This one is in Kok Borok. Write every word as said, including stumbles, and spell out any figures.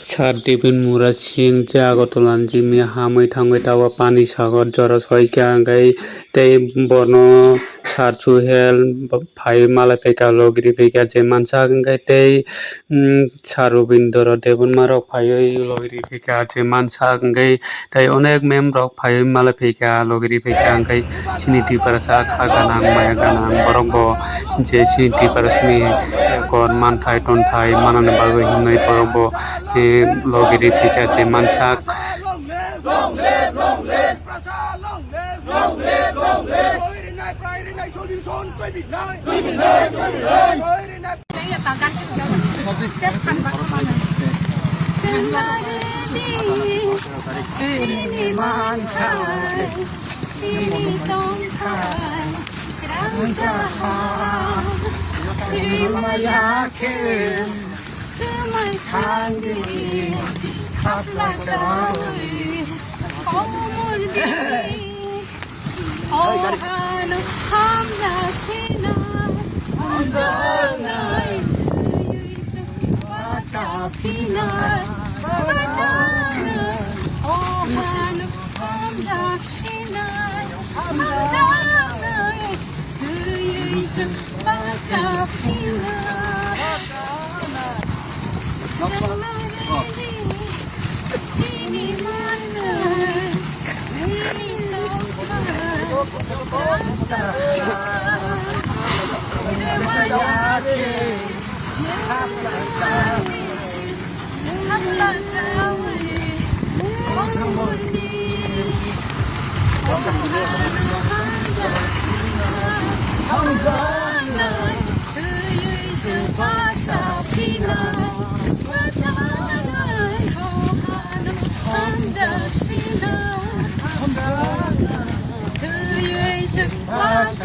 Sir Dipin Mura Singh je Agartala ni jimi hamwi thangwi tawa pani sago jora soikha, hwnkhe tei borno Sir Suhel phaiwi malai phaikha, logiri phaikha je mansak, hwnkhe tei, mm, Sir Robindra Debbarma rok phaiwi logiri phaikha je mansak, hwnkhe tei onek mem rok phaiwi malai phaikha, logiri phaikha, hwnkhe chini Tiprasa kha ganang, maya ganang borok bo je chini Tiprasani ekor manthai tonthai manani bagwi hwnwi borok bo, eh, logiri phaikha je mansak. O hano hamjak sinai, hamjaknai, twiwi chwng bacha phinai, bacha phinai. O hano hamjak sinai, hamjaknai, twiwi chwng bacha phinai.